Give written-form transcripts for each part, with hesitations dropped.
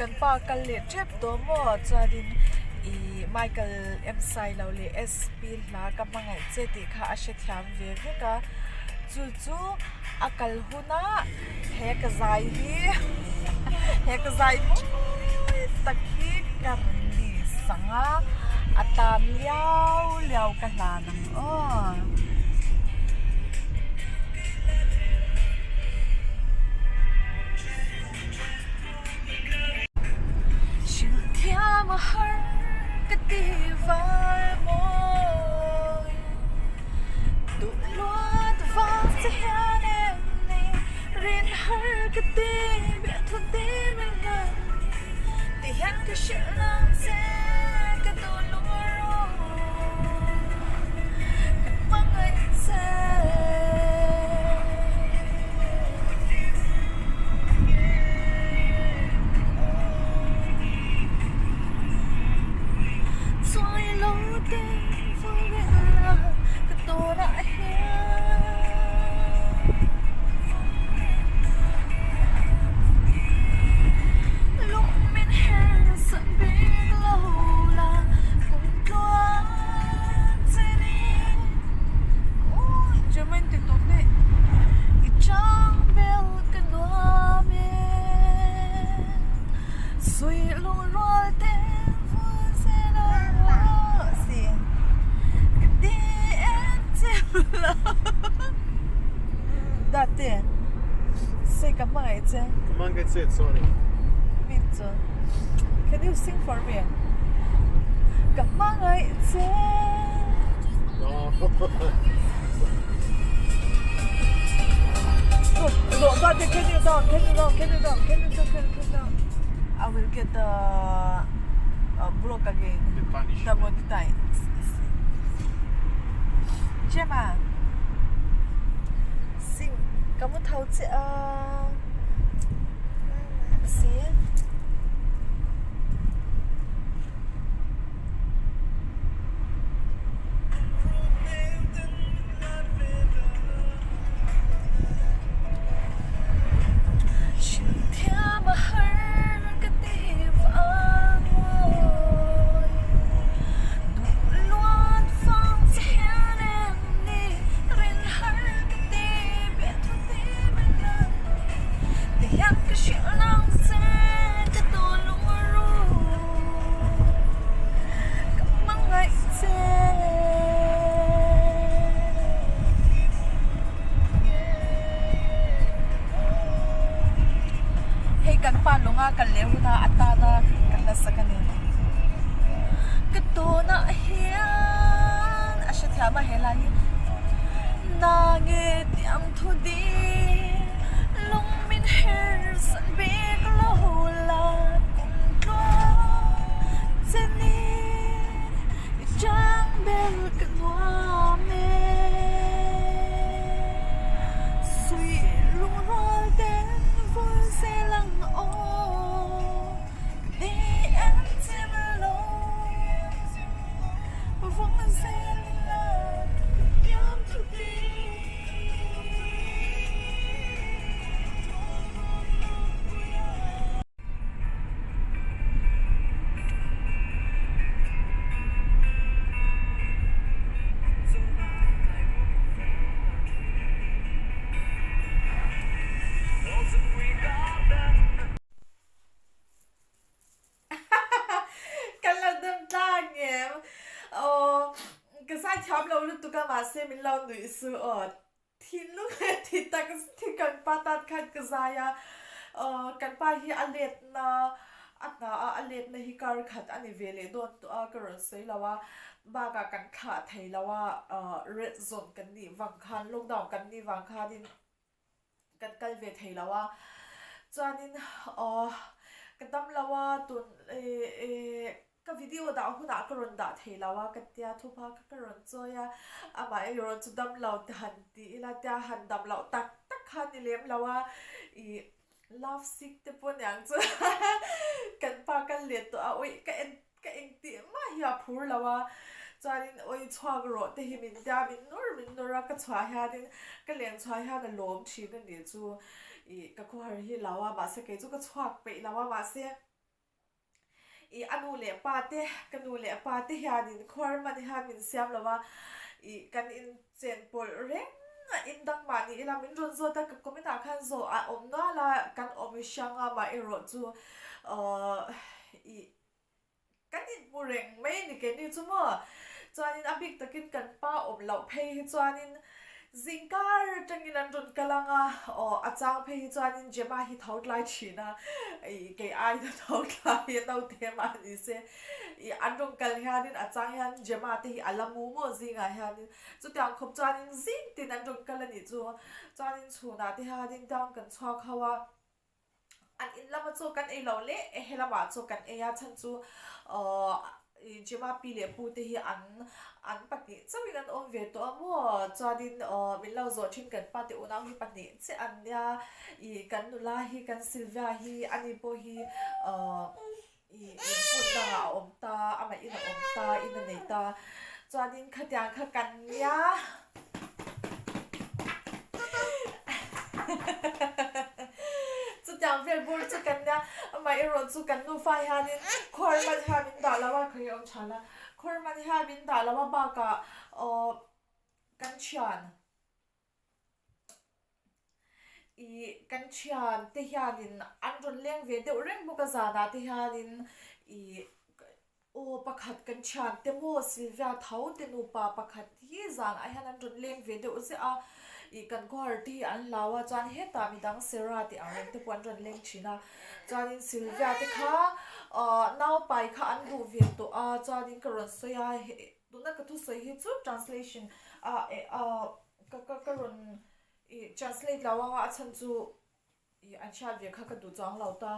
Kan pa kal leh tep tawh maw? Chuanin ih Michael M Sailo leh SP hla ka hmangaih che tih kha a hrethiam ve vek a, chu chu a kal huna he ka zai hi he ka zai mawi tak hi ka release ang a, a tan liau liau ka hlan ang aw. Hrilhthiam a har ka ti var mawi Duh luat vang che hian em ni Rin har ka ti biah thu dim in hlan Ti hian ka hrilh nang che ka duh lung a rawh Ka hmangaih che. Chuai lo te vui reng la ka tawnah hian Lung min her san bik lo la kum tluang che ni German ti tawp daih I chang bel ka nuam e Suih lung rual te vul zel a ruah si Ka ti em chem lo Date Say ka hmangaih che Ka hmangaih che sorry Mi chu Can you sing for me Ka hmangaih che No. No, Date can you down can you down can you down can you down can you down I will get the uh, block again. The punishment. The monetize. Gemma. Sing. Kamu thau che a. See? Thiam a har ka ti vang mawi Duh luat vang che hian em ni Rin har ka ti biah thu ti mai nang Ti hian ka hrilh nang che ka duh lung ru Ka hmangaih che. Hei kan pa lunga kal leh huna a tana ka hlasak a ni. Ka tawnah hian a hrethiam a helai hi Nange tiang thu ding lung min her san bik lo la kum tluang che ni i chang bel ka nuam e. Suih lungrual ten vul zel ang aw ka ni em chim lo vawng zel la ka tiam chu ti. Kan lo dam tlang em? Aw, ka zaithiam lo lutuk a mahse min lo nuih suh aw. Thinlung leh thi tak thi kan pa tan khan ka zai a, aw kan pa hi a letna a hna a a letna hi kar khat a ni ve leh dawn tawh a ka rawn sawi lo a, bakah kan thlah thei lo a, red zone kan nih vang khan lockdown kan nih vang khanin kan kal ve thei lo a, chuanin aw ka dam lo a tun ih Ka video dah hunah ka rawn dah thei lo a, ka tia thupa kha ka rawn chawi a, amah erawh chu dam lo ti han ti ila tia han dam loh tak tak kha ni lem lo a, ih love sick te pawh niang chu kan pa kal let tawh a, awih ka en ka engtih mah hi a phur lo a, chuanin awih chhuak rawh te hi min tia min nawr min nawr a, ka chhuah hianin ka leng chhuah hian a lawm thin a nih chu, ih ka khawhar hi lo a, mahse kei chu ka chhuak peih lo a mahse. Ih a nu leh pa te, ka nu leh pa te hianin khuar man hian min siam lo a, ih kan inchen pawlh reng a, in dang mah ni ila min rawn zawt a, ka comment ah khan zawh a awm nual a, kan awm hrang a mah erawh chu ahh ih kan inhmu reng mai a ni keini chu maw. Chuanin a bik takin kan pa awm loh phei hi chuanin Zingkar atangin an rawn kal ang a, aw a chang phei hi chuanin Gemma hi tho tlai thin a, ih kei aina tho tlai a naute mah ni se, ih an rawn kal hianin a chang hian Gemma te hi a la mu maw zingah hianin chutiang khawp chuanin zing tin an rawn kal a nih chu, chuanin chhunah te hianin town kan chhuak ho a. An in lama chaw kan ei loh leh he lamah chaw kan ei a chhan chu aww Gemma pi leh pu te hi an an pahnih chauhin an awm ve tawh a maw chuanin aww min lo zawh thin kan pa te unau hi pahnih chiah an nia ih kan nula hi kan Sylvia hi ani pawh hi aww ih hmun dangah a awm ta amah in a awm ta in a nei ta chuanin khatiang kha kan nia chutiang vel bur chu kan nia amah erawh chu kan nufa hianin khuar man hian min dah lo a khawi awm tha la khuar man hian min dah lo a bakah aww kan thian. Ih kan thian te hianin an rawn leng ve deuh reng bawk a zanah te hianin ih aw pakhat kan thian te maw Sylvia tho te nupa pakhat hi zanah hian an rawn leng ve deuh ziah a ih kan khawhar te hi an hlau a chuan hetah midang Sarah tih ang reng te pawh an rawn leng thin a chuanin Sylvia te kha ah naupai kha an duh ve tawh a chuanin ka rawn sawi a tuna ka thusawi hi chu translation ah eh ah. Ka ka ka rawn ih translate lo anga a chhan chu ih an hriat ve kha ka duh chuang lo ta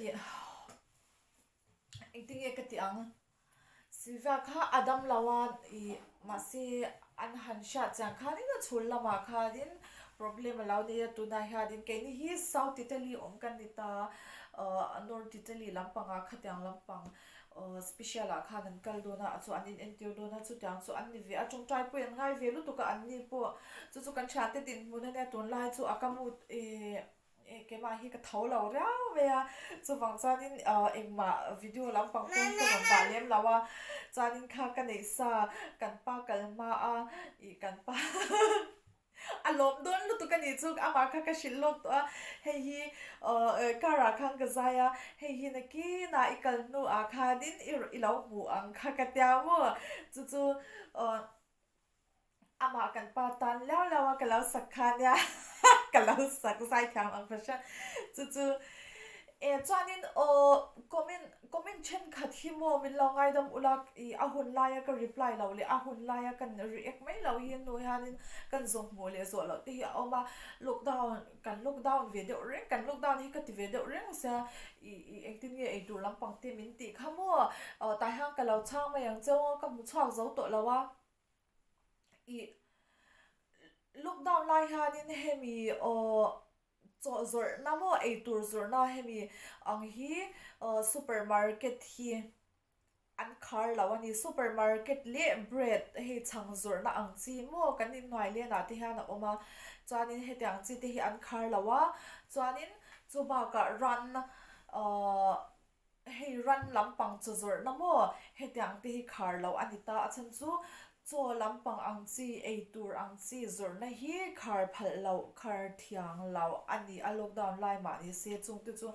ih engtin nge ka tih ang Sylvia kha a dam lo a ih mahse an han hriat chiang khanin a chhul lamah khanin problem a lo nei a tunah hianin keini hi South Italy awm kan ni ta ah North Italy lampangah khatiang lampang. Aw special ah khan an kal dawn a, a chu an in entir dawn a, chutiang chu an ni ve a, tawngtai pawh an ngai ve lutuk a, an ni pawh chu chu kan thiante dinhmun ania tunlai chu a ka mood eh eh keimah hi ka tho lo riau mai a, chuvang chuanin ah engmah video lampang pawn ka rawn dah lem lo a, chuanin kha ka neih sa kan pa kal hma a ih kan pa. A lawm dawn lutuk a nih chu amah kha ka hrilh lawk tawh a, hei hi car ah khan ka zai a, hei hi nakinah i kal hnu ah khanin i i lo hmuh ang kha ka tia maw, chu chu amah kan pa tan liau liau a ka lo sak kha nia ka lo sak zai thiam ang fahran chu chu. E chuanin aw comment comment thenkhat hi maw min lo ngaidam ula ih a hun laia ka reply lo leh a hun laia kan react mai loh hi nu hianin kan zawh hmuh leh zawh loh te hi a awm a, lockdown kan lockdown ve deuh reng kan lockdown hi ka ti ve deuh reng sia ih ih engtin nge eitur lampang te min tih kha maw aw tah hian ka lo chhang mai ang cheu a ka hmu chhuak zo tawh lo a ih lockdown lai hianin hemi aw. Chaw zawrhna maw eitur zawrhna hemi ang hi super market hi an khar lo a ni. Super market leh bread hei chhang zawrhna ang chi maw kan inhnuai lenah te hian a awm a chuanin hetiang chi te hi an khar lo a chuanin chu bakah ran ahh Hei ran lampang chaw zawrhna maw? Hetiang te hi khar loh a ni ta. A chhan chu chaw lampang ang chi, ei tur ang chi zawrhna hi khar phalh loh, khar thiang loh a ni a. Lockdown lai mah ni se chung te chu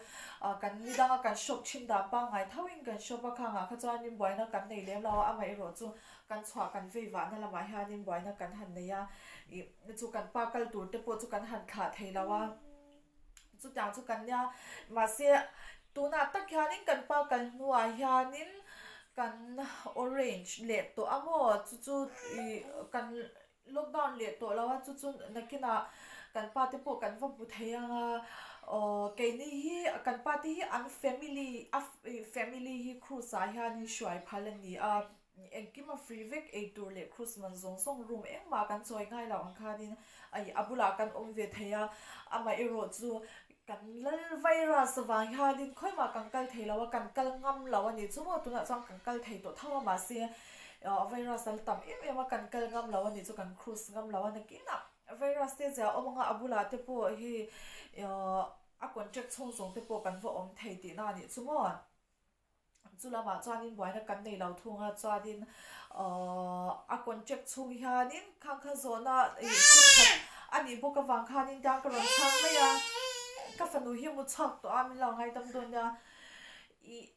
kan ni danga kan shop thin dan pangngai thoin kan shop a, khangah kha chuanin buaina kan nei lem lo a, amaherawh chu kan chhuah kan vei vahna lamah hianin buaina kan han nei a, ih chu kan pa kal tur te pawh chu kan han thlah thei lo a. Chutiang chu kan nia, mahse tunah tak hianin kan pa kal hnuah hianin kan orange leh tawh a maw chu chu ih kan lockdown leh tawh lo a chu chu nakinah kan pa te pawh kan va hmu thei ang a aw keini hi kan pa te hi an family a family hi cruise ah hianin hruai phal a ni a. Engkim a free vek, eitur leh cruise man zawng zawng room engmah kan chawi ngai lo ang khanin ai a bulah kan awm ve thei a, amah erawh chu kan lal virus vang hianin khawimah kan kal thei lo a, kan kal ngam lo a nih chu maw tunah chuan kan kal thei tawh tho a mahse virus a la tam em em a kan kal ngam lo a nih chu kan cruise ngam lo a nakinah virus te zia awm anga a bulah te pawh hei a contract chhung zawng te pawh kan va awm thei tihna a nih chu maw. Chu lamah chuanin buaina kan nei lo thung a, chuanin a contract chhung hianin khang kha zawhna ih thenkhat a nih bawk avang khanin tiang ka rawn chhang mai a, ka fanu hi mu chhuak tawh a min lo ngaidam dawn nia ih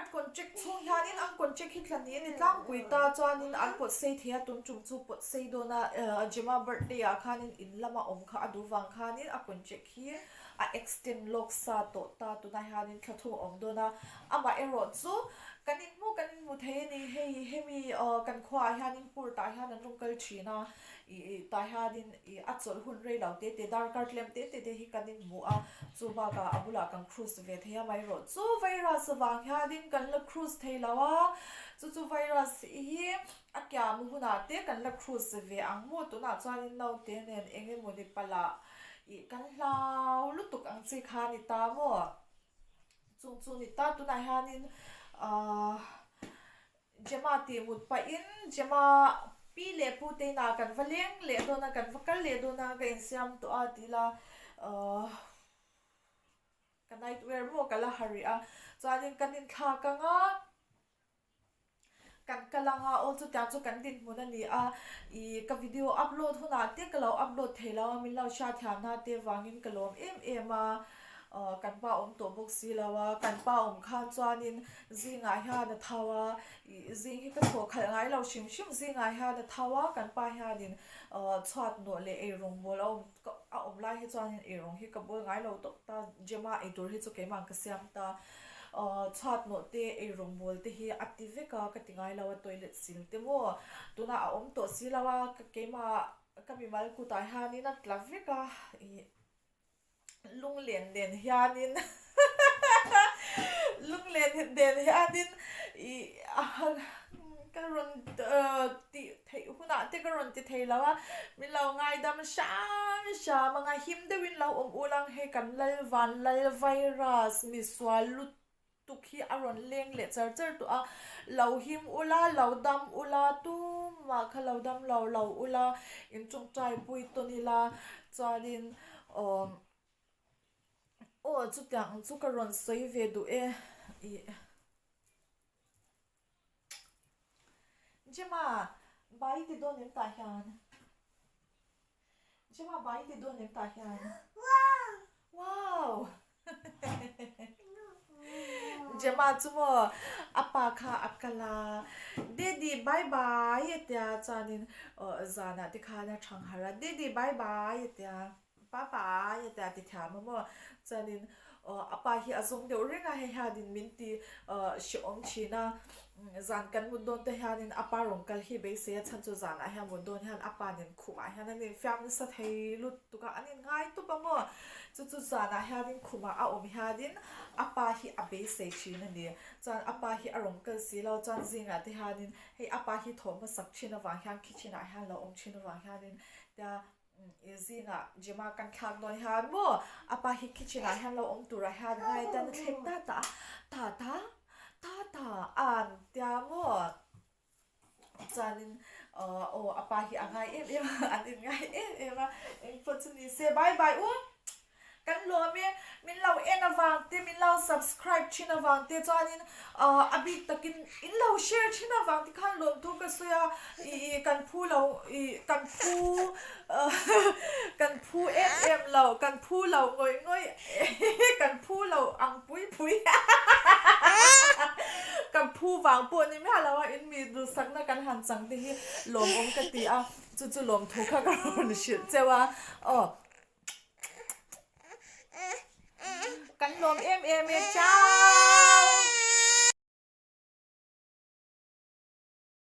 a contract chhung hianin an contract hi thla ni a ni tlangpui ta chuanin an pawt sei thei a tun tum chu pawt sei dawn a Gemma birthday ah khanin in lama awm kha a duh vang khanin a contract hi a extend lawk sa tawh ta tunah hianin thla thum a awm dawn a, amah erawh chu kan inhmu kan inhmu thei a ni, hei hemi aw kan khuaah hianin pur tah hian an rawn kal thin a, ih tah hianin ih a chawlh hun rei lo te te darkar tlem te te te hi kan inhmu a, chu bakah a bulah kan cruise ve thei a, amaherawh chu virus avang hianin kan la cruise thei lo a, chu chu virus hi a kiam hunah te kan la cruise ve ang maw tunah chuanin naute nen eng emawni palh ah. Ih kan hlau lutuk ang chi kha a ni ta maw? Chung chu ni ta tunah hianin ahh Gemma tih mut pahin Gemma pi leh pu te inah kan va leng leh dawn a, kan va kal leh dawn a ka insiam tawh a ti ila ahh ka night wear maw ka la ha rih a chuanin kan inthlak ang a. Kan kal anga aw chutiang chu kan dinhmun a ni a, ih ka video upload hunah te ka lo upload thei lo a, min lo hriatthiamna te vangin ka lawm em em a, aw kan pa awm tawh bawk si lo a, kan pa awm khan chuanin zingah hian a tho a, ih zing hi ka thawh khalh ngai lo hrim hrim zingah hian a tho a, kan pa hianin aw chhuat nawh leh eirawng bawl a awm a awm lai hi chuanin eirawng hi ka bawl ngai lo tawp ta, Gemma eitur hi chu keimah ka siam ta. Chhuat nawh te, ei rawngbawl te hi a ti vek a, ka ti ngai lo a, toilet sil te maw tunah a awm tawh si lo a, ka keimah ka mimal kutah hianin a tla vek a, ih lunglen nen hianin lunglen nen hianin ih ka rawn tih theih hunah te ka rawn ti thei lo a, min lo ngaidam hram hram ang a, him deuhin lo awm ul ang hei kan lal van lal virus misual lutuk hi a rawn leng leh char char tawh a, lo him ula lo dam ula tumah kha lo dam lo lo ula in tawngtai pui tawn ila chuanin awm aw chutiang ang chu ka rawn sawi ve duh e ih. Gemma, bai ti dawn em tah hian? Gemma, bai ti dawn em tah hian? Wow! Gemma chu maw a pa kha a kal a, Daddy bye bye a tia chuanin zanah te khan a thang harh a, Daddy bye bye a tia. Pa pa a tia ti thiam a maw? Chuanin aw a pa hi a zawng deuh reng a, hei hianin min ti hrehawm thin a, zan kan mut dawn te hianin a pa rawn kal hi beisei a, chhan chu zanah hian mut dawn hian a pa nen khumah hian an infiam nasa thei lutuk a, an inngai tup a maw? Chu chu zanah hianin khumah a awm hianin a pa hi a beisei thin a ni. Chuan a pa hi a rawn kal si lo, chuan zingah te hianin hei a pa hi thawh hmasak thin avang hian kitchen ah hian lo awm thin avang hianin tia I zingah Gemma kan thlak dawn hian maw a pa hi kitchen ah hian lo awm turah hian ngai tan a thleng ta ta a, ta ta ta ta an tia maw chuanin aw a pa hi a ngai em em a an inngai em em a engpawh chu ni se bye bye u. Kan lawm e, min lo en avang te, min lo subscribe thin avang te chuanin a bik takin in lo share thin avang te khan lawmthu ka sawi a, ih kan phu lo ih kan phu kan phu em em lo, kan phu lo ngawih ngawih kan phu lo ang pui pui kan phu vang pawh ni miah lo a, in mi duhsakna kan han chang te hi lawmawm ka ti a, chu chu lawmthu kha ka rawn hrilh cheu a, aw. Kan lawm em em e ciao.